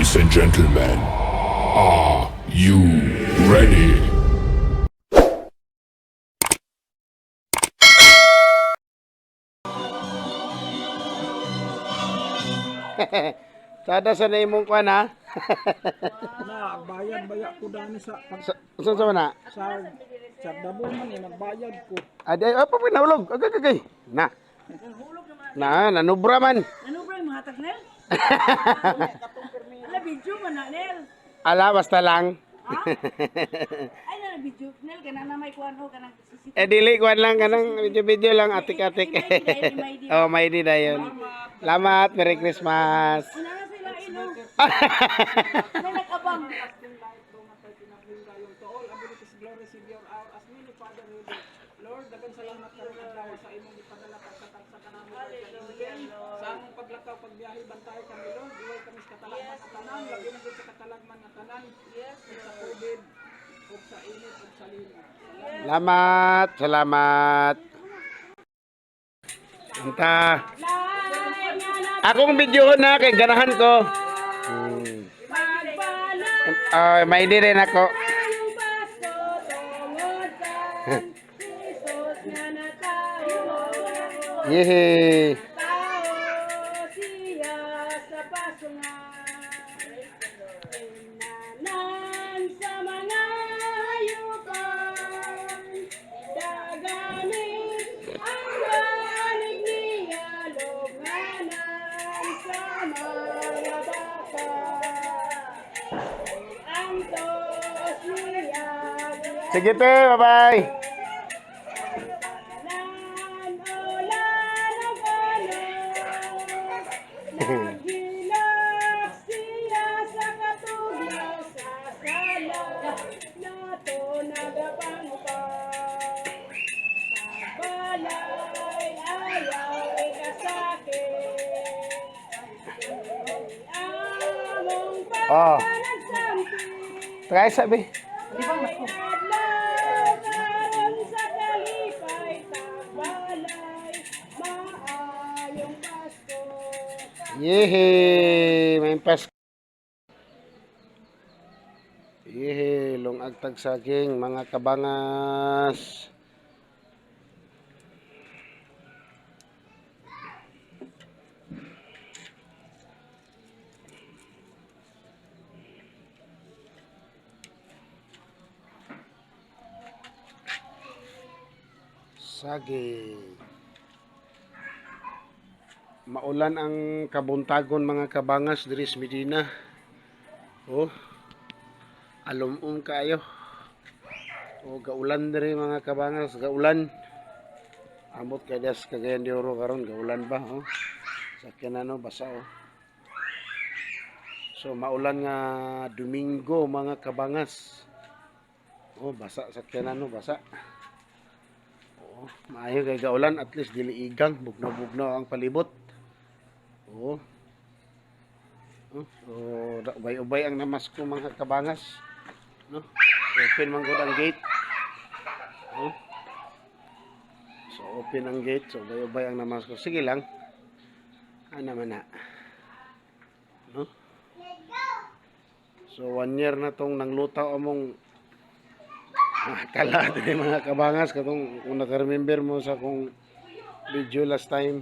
Ladies and gentlemen, are you ready? Sada sa na imong kuan ha. Na, bayad baya ko dani sa pag Sa sa sa na. sa dabo man eh, nagbayad ko. Adi ay pa pinahulog. Agay agay. Na. Na, nanubra man. Ano ba yung mga tag, Nel? Ala, video man na, Nel. Ala basta lang. Ay, na, video. Nel, kana na may kuwan ho, kanang sisi. Eh dili kuan lang kanang video-video lang atik-atik. Oh, may di dayon. Salamat, Merry Christmas. Una na sila, ino. May nag-abang. To all abilities, glory, Savior, our as many Father Heaven. Lord, daghang salamat karon adlaw sa imong gipadala pagkatag sa kanamo Lord. Sa among paglakaw pagbiyahe bantay kami Lord, iway kami sa katalagman nga tanan, labi na gud sa katalagman nga tanan. Ug sa COVID, ug sa init, ug sa limo. Salamat, salamat. Anta. Akong video na kay ganahan ko. Ah, may di rin ako. Yehey. Sige te, bye-bye. Oh. Try sabi. Yehey, may pas. Yehey, lungag tag saging mga kabangas. Saging. Maulan ang kabuntagon mga kabangas diri sa Medina. Oh. Alumum kaayo. Oh, gaulan diri mga kabangas, gaulan. Amot kay das Cagayan de Oro karon, gaulan ba oh. Sakyan ano basa oh. So maulan nga Domingo mga kabangas. Oh, basa sakyan ano basa. Oo, maayo kay gaulan at least dili igang bugnaw-bugnaw ang palibot. Oo. Oh, oh, ubay-ubay ang namasko mga kabangas. No? Open man gud ang gate. Oh. So open ang gate, so ubay-ubay ang namasko. Sige lang. Ana man na. No? So one year na tong nanglutaw among mga kala diri mga kabangas katong kung naka-remember mo sa kong video last time.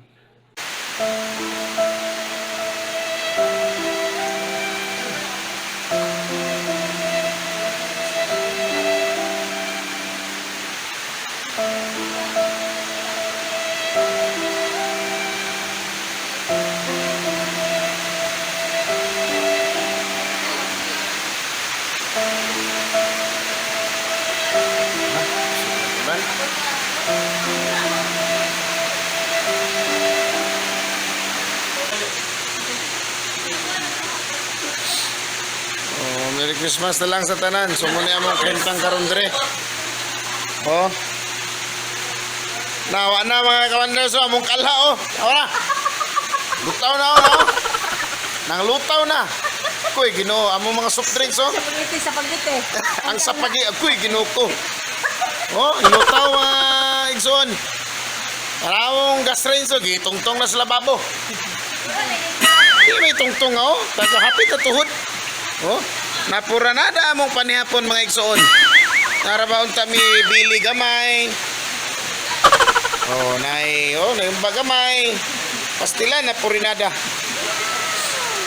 Oh, Merry Christmas na lang sa tanan. So muna among kentang karon dre. Oh. Nawa na mga kawanders oh, among kalha oh. Nawa na. Lutaw na oh, oh. Nang lutaw na. Kuy Ginoo, among mga soft drinks oh. Pagiti sa pagiti. Ang sapagi kuy Ginoo ko. Oh, lutaw mga igsoon. Parawong gas range oh, gitungtong na sa lababo. Di may tungtong oh. Taga hapit na tuhod. Oh, napura na da among panihapon, mga igsoon. Nara ba unta mi bili gamay? Oh, nay, oh, nayumba gamay. Pastila na purinada.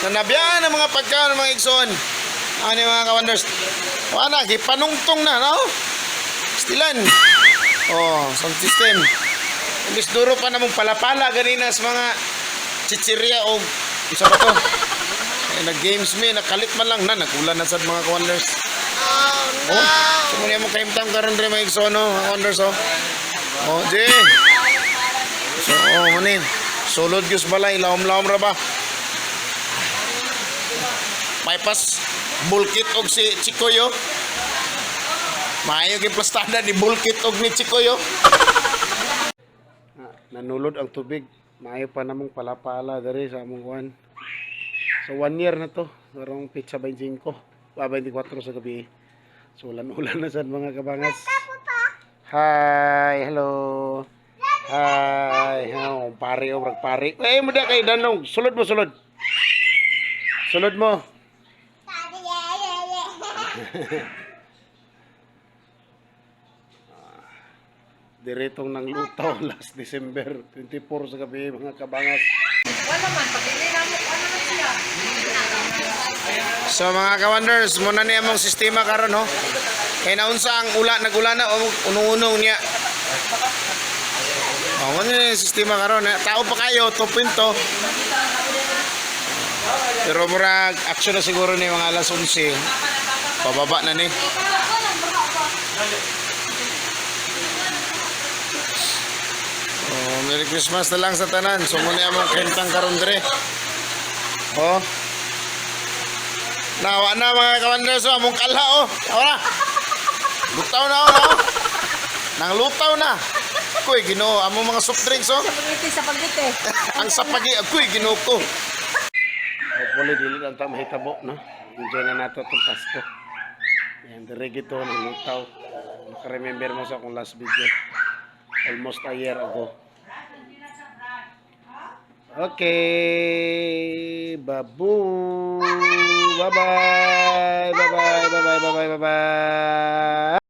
Nanabiyaan ang mga pagkaon, mga igsoon. Ano yung mga kawanders? Wala, gipanungtong na, no? Pastilan. Oh, sound system. Imbis duro pa namong palapala ganina sa mga chichirya o isa pa to. Eh, nag-games mi, nakalit man lang na, nagulan na sad, mga kawanders. Oh, no! Oh, so muna mo kahimtang karon dre, mga igsoon, no, mga kawanders, oh. Oh, di. So, oh, manin. Sulod gyud sa balay, lawom-lawom ra ba? May pas bulkit og si Chikoy, oh. Maayo gyud plastada ni bulkit og ni Chikoy, oh. Ah, nanulod ang tubig. Maayo pa namong palapala diri sa among kuan. So one year na to, karong petsa 25, ah, 24 sa gabi. So ulan-ulan na sad, mga kabangas. Hi, hello. Hi, oh, pare oh, brag pare. Eh, mo da kay danong. Sulod mo, sulod. Sulod mo. Diretong nang lutaw last December 24 sa gabi, mga kabangas. Wala man, pag hindi na mo, ano na siya? So mga ka-wonders, muna niya among sistema karon, no. Kay naunsa ang ula, nagula na unong-unong niya. Oh, muna niya yung sistema karon. Eh. Tao pa kayo, 2.0. Pero murag action na siguro ni mga alas 11. Pababa na ni. Oh, Merry Christmas na lang sa tanan. So muna among kentang karon dre. Oh. Nawa na, mga kawanders, oh, among kalha oh. Ora. Lutaw na oh, no? Nang lutaw na. Kuy, Ginoo, among mga soft drinks oh. Sa pagiti, sa pagiti. Ang sapagi, kuy, Ginoo ko. Hopefully dili lang ta mahitabo, no. Enjoy na nato itong Pasko. Ayan, dire gito ng lutaw. Naka-remember mo sa akong last video. Almost a year ago. Okay, babu. Bye-bye. Bye-bye. Bye-bye. Bye-bye. Bye-bye.